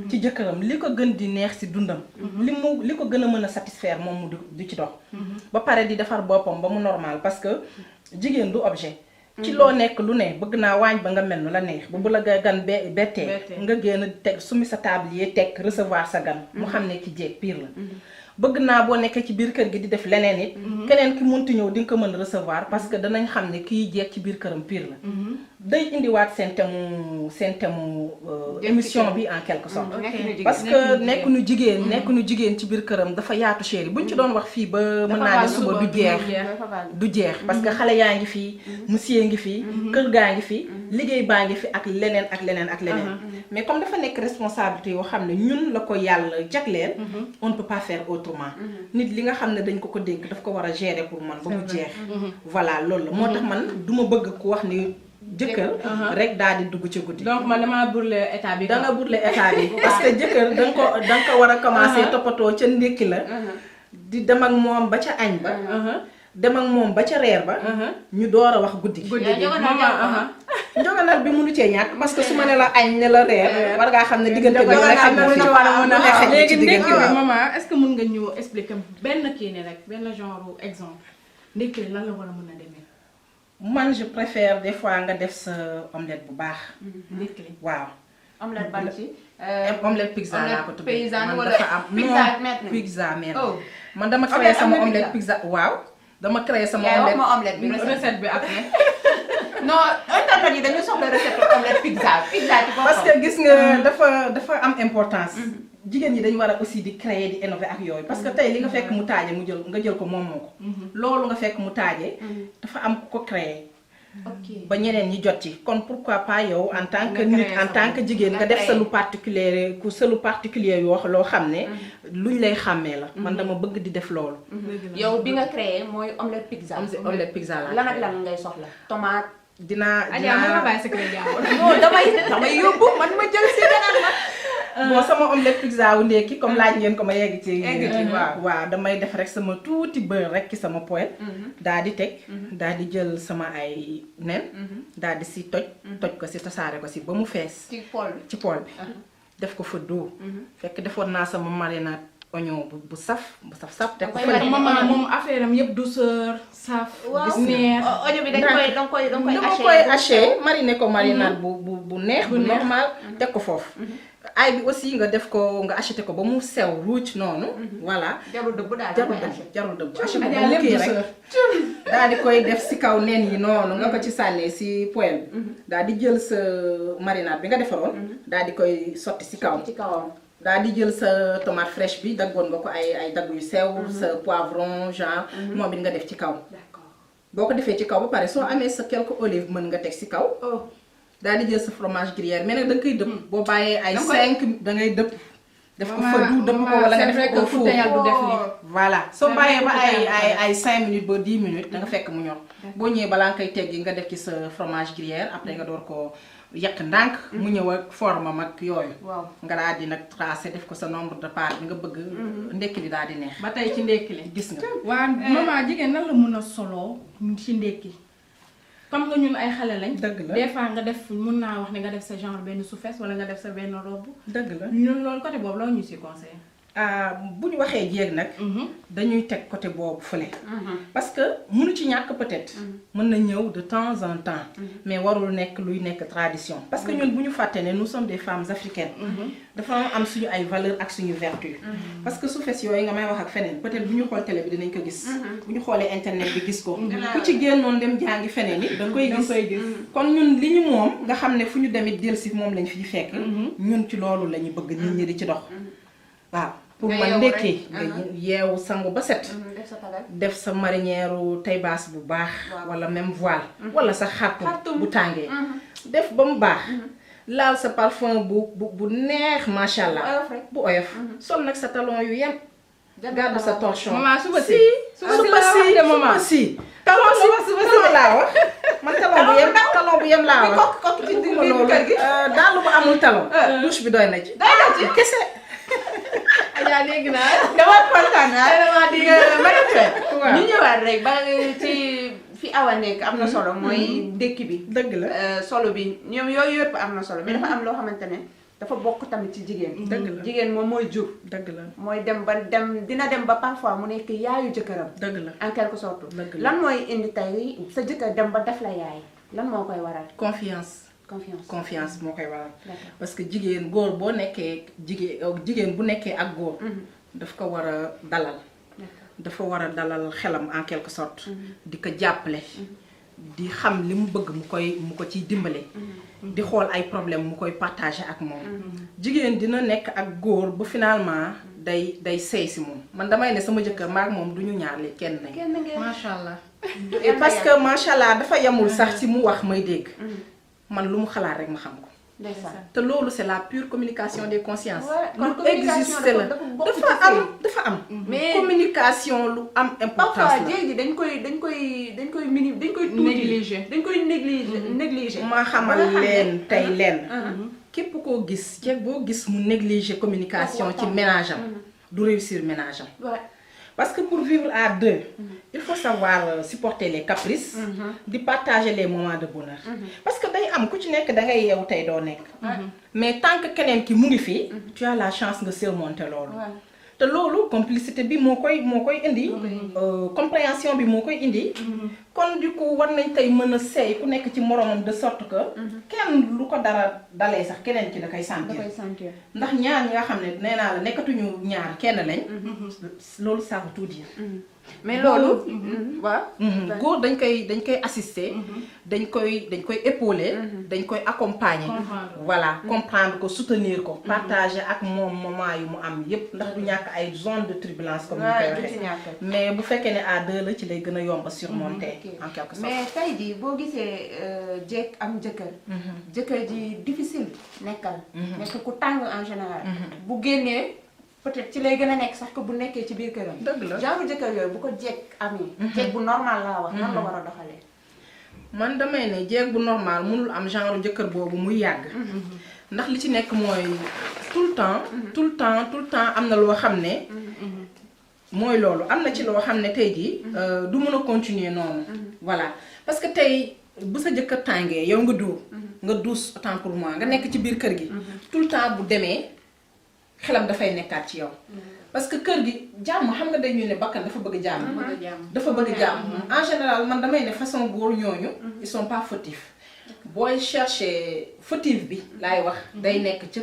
ci jëkkëram li ko gën di neex ci dundam li ko gën a mën a satisfaire moom mu du ci dox ba pare di defar boppam ba mu normal parce que jigéen du objet ci loo nekk lu ne bëgg naa waañ ba nga mel nu la neex bu la gan bettee nga génn teg sumi sa tablier teg recevoir sa gan mu xam ne ki jeeg pire la bëgg naa boo nekkee ci biir kër gi di def leneen it keneen ki munti ñëw di nga ko mën recevoir parce que danañ xam ne kii jeeg ci biir këram pire la day indiwaat seen thème émission bi en quelque sorte parce que nekk nu jigéen ci biir këram dafa yaatu chéri buñ ci doon wax fii ba mën naa ne suba du jeex parce que xale yaa ngi fii monsieur ngi fii kër gaa ngi fii liggéey baa ngi fi ak leneen ak leneen ak leneen mais comme dafa nekk responsabilité yoo xam ne ñun la ko yàlla jagleel on ne peut pas faire autrement nit li nga xam ne dañ ko dénk daf ko war a gérer pour man ba mu jeex voilà loolu la moo tax man duma bëgg ku wax ni jëkkër rek daal di dugg ci guddi donc man damaa burle état bi da nga burle état bi parce que jëkkër danga ko war a commencer toppatoo ca ndékki la di dem ak moom ba ca añ ba dem ak moom ba ca reer ba ñu door a wax guddi njoganal bi mënu cee ñàkk parce que su ma ne la añ ne la reer war ngaa xam ne diggante bi la xam ne léegi ndékki bi maman est-ce que mën nga ñu expliquer benn kii ne rek benn genre exemple ndékki lan la war a mën a demee man je préfère des fois nga def sa omelette bu baax ndékki waaw omelette ban ci omelette pizza laa ko tuddee man dafa am pizza mère man dama créé sama omelette pizza waaw dama créé sama omelette bi recette bi après non internet yi dañu soxla recette omelette pizza ci boppam parce que gis nga dafa am importance jigéen ñi dañu war a aussi di créer di innover ak yooyu parce que tey li nga fekk mu taaje nga jël ko moom moo ko loolu nga fekk mu taaje dafa am ku ko créer ba ñeneen ñi jot ci kon pourquoi pas yow en tant que nit en tant que jigéen nga def sa lu particulier yoo loo xam ne luñ lay xàmmee la man dama bëgg di def loolu yow bi nga créé mooy omelette pizza la lan ak lan ngay soxla tomate dinaa ma bàyyi secret jàmbur non damay yóbbu man ma jël si beneen ma bon sama omelette pizza wu ndékki comme laaj ngeen ko ma yegg ci waaw damay def rek sama tuuti beurre rek ci sama poêle daal di teg daal di jël sama ay nen daal di si toj ko si tasaare ko si ba mu fees ci poêle bi def ko fa doo fekk defoon naa sama marinade oignon bu saf teg ko fa maman moom affaire am yëpp douceur saf neex oignon bi danga koy haché mariner ko marinade bu neex bu normal teg ko foofu ay bi aussi nga def ko nga acheté ko ba mu sew ruuc noonu voilà jarul dëbb acheté ko ba mu kii rek daal di koy def si kaw nen yi noonu nga ko ci sànnee si poêle bi daal di jël sa marinade bi nga defaroon daal di koy sotti si kawam daal di jël sa tomate fraîche bi daggoon nga ko ay dagg yu sew sa poivron genre moom it nga def ci kaw boo ko defee ci kaw ba pare soo amee sa quelques olives mën nga teg si kaw daal di jël sa fromage gruyère mais nag da nga koy dëpp boo bàyyee ay 5 da ngay dëpp def ko fa du dëpp ko wala nga def ko four voilà soo bàyyee ba ay 5 minutes ba 10 minutes da nga fekk mu ñor boo ñëwee balaa nga koy teggi nga def ci sa fromage gruyère après nga door ko yàq ndànk mu ñëw ak forme mag yooyu nga daal di nag tracé def ko sa nombre de part bi nga bëgg ndekki li daal di neex ba tey ci ndekki li gis nga waa maman jigéen nan la mën a soloo ci ndekki comme nga ñun ay xale lañ dëgg la des fois nga def mun naa wax ne nga def sa genre benn soufesse wala nga def sa benn robe dëgg la ñun loolu côté boobu la ñu si conseillé bu ñu waxee jéeg nag dañuy teg côté boobu fële parce que mënu ci ñàkk peut-être mën na ñëw de temps en temps mais warul nekk luy nekk tradition parce que ñun bu ñu fàtte ne nous sommes des femmes africaines dafa am suñu ay valeurs ak suñu vertu parce que soufesse yooyu nga may wax ak feneen peut-être bu ñu xool télé bi dinañ ko gis bu ñu xoolee internet bi gis ko ku ci génnoon dem jàngi feneen it da koy gis kon ñun li ñu moom nga xam ne fu ñu demit del si moom lañ fiy fekk ñun ci loolu la ñu bëgg nit ñi di ci dox waaw pour man ndekki nga yeewu sangu ba set def sa marinière tay basse bu baax wala même voile wala sa xartu bu tàngee def ba mu baax laal sa parfum bu neex macha allah bu oyof sol nag sa talon yu yem garde sa torchon maman suba si talon laa wax man talon bu yem laa wax bugguma loolu daal bu amul talon douche bi doy na ci kese Adja léegi naa dama kontaan dama di ñu ñëwaat rek ba ci fi Awa nekk am na solo mooy ndékki bi dëgg la solo bi ñoom yooyu yëpp am na solo mais dafa am loo xamante ne dafa bokk tamit ci jigéen. dëgg la jigéen moom mooy jur. dëgg la mooy dina dem ba parfois mu nekk yaayu jëkkëram. dëgg la en quelque sorte. dëgg la lan mooy indi tey sa jëkkër dem ba def la yaay lan moo koy waral. confiance confiance moo koy waral D'accord. parce que jigéen góor boo nekkee jigéen bu nekkee ak góor daf ko war a dalal dafa war a dalal xelam en quelque sorte di ko jàppale di xam li mu bëgg mu ko ciy dimbale di xool ay problème mu koy partager ak moom jigéen dina nekk ak góor ba finalement day sey si moom man damay ne sama jëkkër maak moom du ñu ñaar li kenn nañ macha allah. parce que macha allah dafa yemul sax ci mu wax may dégg man lu mu xalaat rek ma xam ko te loolu c'est la pure communication des consciences lu existe la dafa am mais communication lu am importance parfois la jéegi dañ koy négliger ma xamal leen tey leen képp koo gis jeeg boo gis mu négliger communication ci ménage am du réussir ménage am parce que pour vivre à deux il faut savoir supporter les caprices di partager les moments de bonheur parce que day am ku ci nekk da ngay yeewu tey doo nekk mais tant que keneen ki mu ngi fii tu as la chance nga surmonter loolu te loolu complicité bi moo koy indi compréhension bi moo koy indi kon du coup war nañ tey mën a seey ku nekk ci moromam de sorte que kenn lu ko dara dalee sax keneen ki da koy sentir ndax ñaar ñi nga xam ne nee naa la nekkatuñu ñaar kenn lañ loolu ça veut tout dire mais loolu waaw góor dañ koy assister dañ koy épauler dañ koy accompagner voilà comprendre ko soutenir ko partager ak moom moment yu mu am yépp ndax du ñàkk ay zone de turbulence comme ni koy waxee mais bu fekkee ne à deux la ci lay gën a yomb a surmonter en quelque sorte mais tey jii boo gisee jeeg am jëkkër ji difficile nekkal nekk ku tàng en général bu génnee peut-être ci lay gën a nekk sax que bu nekkee ci biir këram. dëgg la genre jëkkër yooyu bu ko jeeg amee. jeeg bu normal laa wax. nan la war a doxalee. man damay ne jeeg bu normal mënul am genre jëkkër boobu muy yàgg. ndax li ci nekk mooy tout le temps am na loo xam ne. mooy loolu am na ci loo xam ne tey jii. du mën a continuer noonu. voilà parce que tey bu sa jëkkër tàngee yow nga duus autant pour moi nga nekk ci biir kër gi. tout le temps bu demee. xelam dafay nekkaat ci yow parce que kër gi jàmm xam nga dañuy ne bakkan dafa bëgg jàmm dafa bëgg jàmm en général man damay ne façon góor ñooñu ils sont pas fautifs booy chercher fautif bi laay wax day nekk ca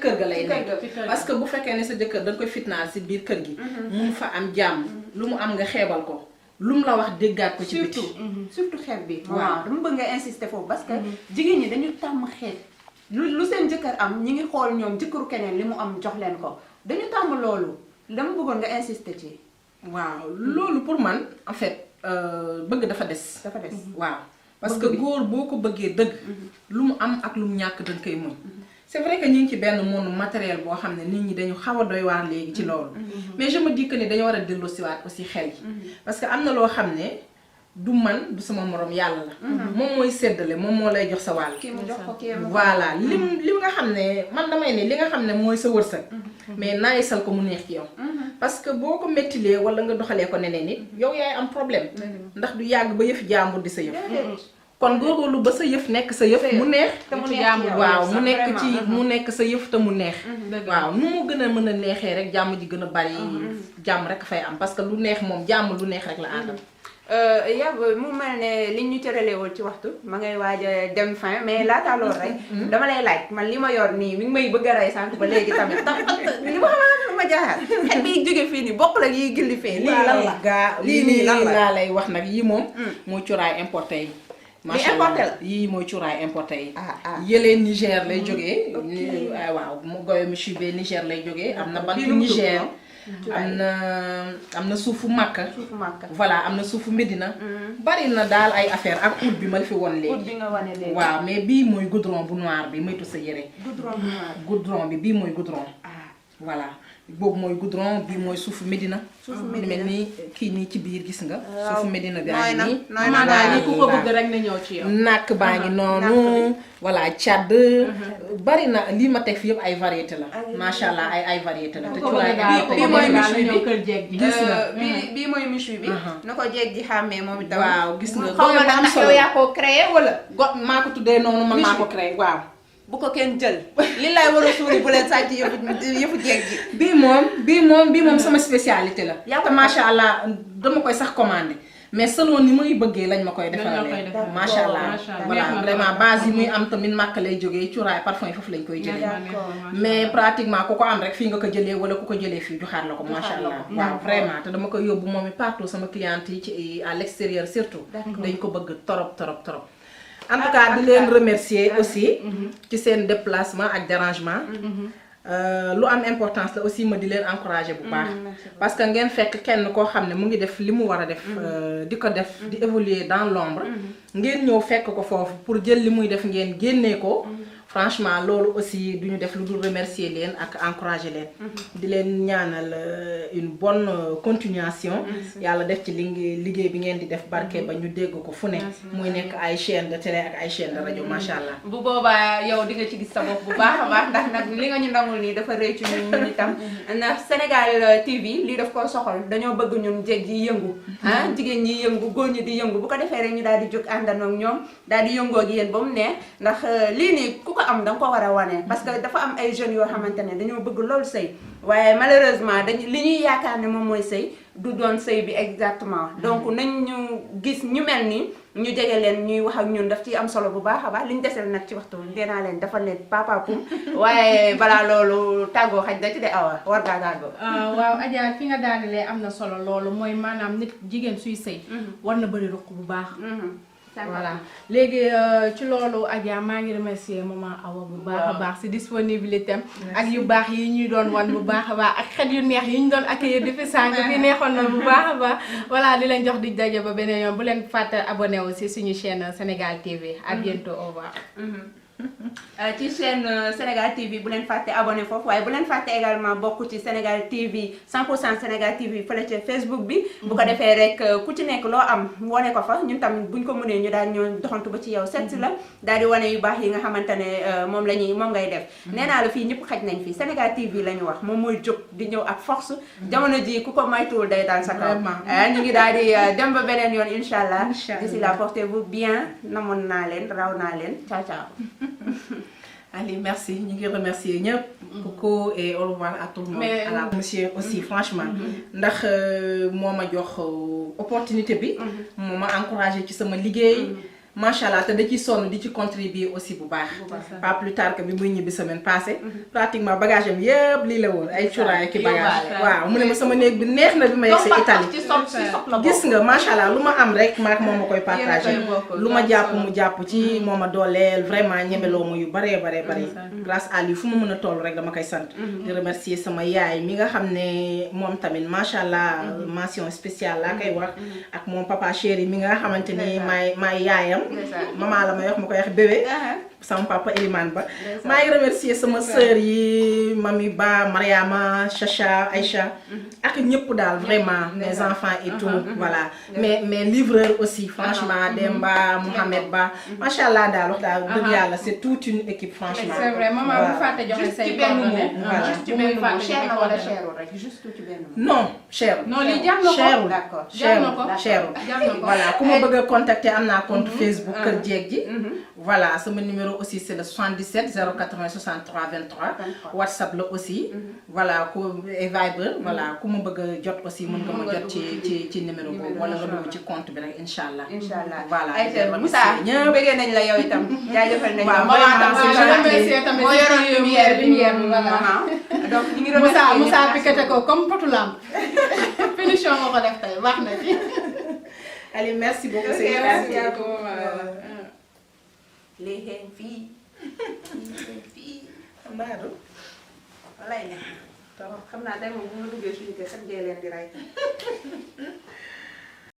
kër ga lay nekk parce que bu fekkee ne sa jëkkër da nga koy fitnaal si biir kër gi mun fa am jàmm lu mu am nga xeebal ko lu mu la wax déggaat ko ci biti surtout xeeb bi waaw dama bëgg nga insister foofu parce que jigéen ñi dañu tàmm xeeb lu seen jëkkër am ñi ngi xool ñoom jëkkëru keneen li mu am jox leen ko dañu tàmm loolu dama bëggoon nga insister ci. waaw loolu pour man en fait bëgg dafa des. waaw parce que góor boo ko bëggee dëgg. lu mu am ak lu mu ñàkk dañ koy muñ. c'est vrai que ñu ngi ci benn monde matériel boo xam ne nit ñi dañu xaw a doy waar léegi ci loolu. mais je me dis que ni dañu war a delloosiwaat aussi xel yi. parce que am na loo xam ne. du man du sama morom yàlla la. moom mooy séddale moom moo lay jox sa wàll. voilà lim nga xam ne man damay ne li nga xam ne mooy sa wërsëg. mais naayisal ko mu neex ci yow. parce que boo ko méttilee wala nga doxalee ko neneen nit yow yaay am problème. ndax du yàgg ba yëf jàmbur di sa yëf. kon góorgóorlu ba sa yëf nekk sa yëf mu neex. te mu neex waaw mu nekk sa yëf te mu neex. waaw nu mu gën a mën a neexee rek jàmm ji gën a bari. jàmm rek fay am parce que lu neex moom jàmm lu neex rek la àndal. yàbb mu mel ne li ñu cëralee woon ci waxtu ma ngay waaj a dem fin mais laata loolu rek dama lay laaj man li ma yor nii mi ngi may bëgg a rey sànq ba léegi tamit tax li ma xamante lu ma jaaxal xet bi jóge fii nii bokk la yiy gilli fee lii lan la lii nii lan la laa lay wax nag yii moom mooy cuuraay importé yi macha allah yii mooy cuuraay importé yi yëlee Niger lay jógee waaw mu goyo mi chubé Niger lay jógee am na bantu Niger am na suufu Makka voilà am na suufu Médina bari na daal ay affaire ak oud bi ma la fi won léegi waaw mais bii mooy goudron bu noir bi moytu sa yére goudron bi bii mooy goudron voilà boobu mooy goudron bii mooy suufu Médina mel ni kii nii ci biir gis nga suufu Médina bi ak nii maanaam ku ko bëgg rek na ñëw ci yow nàkk baa ngi noonu voilà Tchad bari na lii ma teg fi yëpp ay variété la macha allah ay variété la te bii mooy michu bi kër jeeg gi gis nga bii mooy michu bi na ko jeeg ji xàmmee moom itam waaw gis nga xaw ma ndax yow yaa ko créé wala maa ko tuddee noonu man maa ko créé waaw bu ko kenn jël li lay war a suuri bu leen sàcc yëfu jeeg ji. bii moom sama spécialité la. yaa te macha allah dama koy sax commandé mais selon ni muy bëggee lañ ma koy defaralee. macha allah voilà vraiment base yi muy am tamit màkk lay jógee cuuraay parfum yi foofu lañ koy jëlee. mais pratiquement ku ko am rek fii nga ko jëlee wala ku ko jëlee fii joxaat la ko. macha allah waaw vraiment te dama koy yóbbu moom it partout sama cliente yi ci à l'extérieur surtout. dañ ko bëgg torop. En tout cas di leen remercier aussi ci seen déplacement ak dérangement. lu am importance la aussi ma di leen encourager bu baax. parce que ngeen fekk kenn koo xam ne mu ngi def li mu war a def. di ko def di évoluer dans l'ombre. ngeen ñëw fekk ko foofu pour jël li muy def ngeen génnee ko. franchement loolu aussi duñu def lu dul remercier leen ak encourager leen. di leen ñaanal une bonne continuation. yàlla def ci liggéey bi ngeen di def barke ba ñu dégg ko fu ne. muy nekk ay chaîne de télé ak ay chaîne de rajo macha allah. bu boobaa yow di nga ci gis sa bopp bu baax a baax ndax nag li nga ñu nangul nii dafa rëy ci ñun itam ndax Sénégal TV lii daf koo soxal dañoo bëgg ñun jéeg yi yëngu. jigéen ñi yëngu góor ñi di yëngu bu ko defee rek ñu daal di jóg àndandoo ak ñoom daal di yëngoo ak yéen ba mu ne ndax lii nii ku ko am danga ko war a wane parce que dafa am ay jeunes yoo xamante ne dañoo bëgg loolu sëy waaye malheureusement li ñuy yaakaar ne moom mooy sëy du doon sëy bi exactement donc nañ ñu gis ñu mel ni ñu jege leen ñuy wax ak ñun daf ci am solo bu baax a baax li ñu desel nag ci waxtu bi naa leen dafa leen papa pum waaye balaa loolu tàggoo xaj da ci de awa war ngaa tàggoo. waaw Adja fi nga daanelee am na solo loolu mooy maanaam nit jigéen suy sëy war na bëri ruq bu baax. voilà léegi ci loolu Adja maa ngi remercier maman Awa bu baax a baax si disponibilité am ak yu baax yi ñuy doon wan bu baax a baax ak xet yu neex yi ñu doon accueillir depuis sànq fi neexoon na bu baax a baax voilà di leen jox di daje ba beneen yoon bu leen fàtte abonné aussi suñu chaîne Sénégal TV à bientôt au revoir. ci chaîne Sénégal TV bu leen fàtte abonné foofu waaye bu leen fàtte également bokk ci Sénégal TV 100% Sénégal TV fële ca Facebook bi. bu ko defee rek ku ci nekk loo am wane ko fa ñun tamit buñ ko mënee ñu daal ñoo doxantu ba ci yow set si la daal di wane yu baax yi nga xamante ne moom ngay def. nee naa la fii ñëpp xaj nañ fi Sénégal TV la ñu wax moom mooy jóg di ñëw ak force. jamono ji ku ko maytuwul day daal sa kaw. ñu ngi daal di dem ba beneen yoon incha allah. d'ici là portez-vous bien namoon naa leen raw naa leen ciao ciao. Allez, merci. Nous vous remercions. Coucou et au revoir à tout le monde. Mais, à la monsieur aussi, franchement. Ndax moi ma jox opportunité bi. Moi ma encouragé ci sama liggéey. Machallah te da ci sonn di ci contribuer aussi bu baax. Pas plus tard que bi muy ñibbi semaine passée. pratiquement bagage am yëpp lii la woon ay cuuraay ki bagage. waaw mu ne ma sama néeg bi neex na bi ma yegg Italie. gis nga machallah lu ma am rek maak moo ma koy partagé. lu ma jàpp mu jàpp ci moo ma dooleel vraiment ñemeloo ma yu bare. grâce à lui fu ma mën a toll rek dama koy sant. di remercier sama yaay mi nga xam ne moom tamit machallah mention spéciale laa koy wax. ak moom papa chéri mi nga xamante ni maay yaayam. maman la may wax ma koy wax bébé sama papa Elimane Ba maa ngi remercier sama sœur yi Mami Ba Mariama Chacha Aïcha ak ñëpp daal vraiment mes enfants et tout voilà mais livreurs aussi franchement Demba Mohamed Ba macha allah daal wax daal dëgg yàlla c'est toute une équipe franchement. c'est vrai maman bu fàtte joxe say coordonnées. ci benn mot cher na wala cherul rek juste ci benn mot. non cherul. non lii jar na ko d'accord cherul voilà ku ma bëgg a contacter am naa compte Facebook Kër Jeeg ji. voilà sama numéro aussi c'est le 77 080 63 23. WhatsApp la aussi. voilà ku Viber voilà ku ma bëgg a jot aussi mën nga ma jot ci numéro boobu wala nga dugg ci compte bi rek incha allah. voilà ayca Moussa bëggee nañ la yow itam jaajëfal nañ la. moo yoroon lumière bi voilà. donc ñu ngi remercier Moussa piquete ko comme potu lampe. finition nga ko def tey wax na ci. allez merci beaucoup. merci beaucoup. lii xeeñ fii Mbadou walay ne xam naa tey moom bu ma duggee suñu kër sax dee leen di rey